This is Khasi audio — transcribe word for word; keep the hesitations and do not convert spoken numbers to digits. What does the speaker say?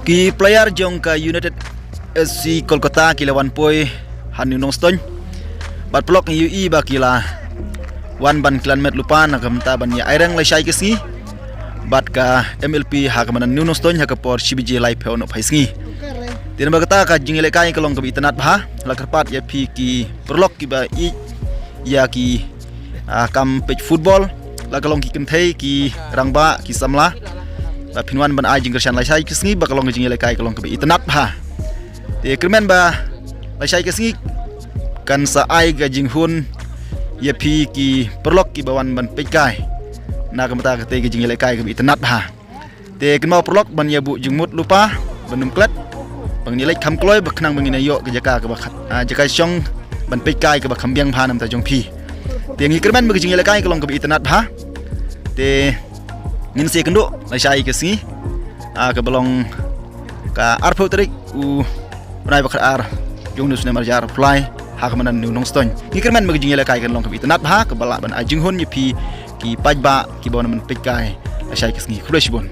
Ki player jong ka United S C Kolkata ki la wan poi ha New Nongstoiñ. Bad paralok ngi ïohi ba ki la wan ban kylliang met lypa na ka bynta ban ïa aireng lashai ka sngi bad ka M L P ha ka madan New Nongstoiñ ha ka por shi baje laiphew nongphaisngi. Te namar kata ka jingïalehkai ka long kaba itynnad bha, la kyrpad ïa phi ki paralok kiba ïeit ïa ki, ah, kam peit football, la ka long ki kynthei, ki rangbah, ki samla, ba phin wan ban ai jingkyrshan lashai ka sngi, ba ka long ka jingïalehkai ka long kaba itynnad bha. Te kyrmen ba lashai ka sngi kan sa ai ka jinghun ïa phi ki paralok kiba wan ban peit kai. Na ka bynta katei ka jingïalehkai kaba itynnad bha. Te kynmaw paralok ban ïa buh jingmut lypa, ban ym klet, ban ïa leit kham kloi, ba khnang ba ngin ïoh ka jaka kaba khat, ah, jaka shong ban peit kai kaba kham biang bha na ka bynta jong phi. Te ngi kyrmen ba ka jingïalehkai ka long kaba itynnad bha. Te ngin sa ïakynduh lashai ka sngi, ah, kaba long ka arphew tarik u bnai ba khatar jong u snem ar hajar arphew lai ha ka madan New Nongstoiñ. Ngi kyrmen ba ka jingïalehkai kan long kaba itynnad bha, kaba lah ban ai jinghun ïa phi ki paidbah kiba wan ban peit kai lashai ka sngi. Khublei shibun.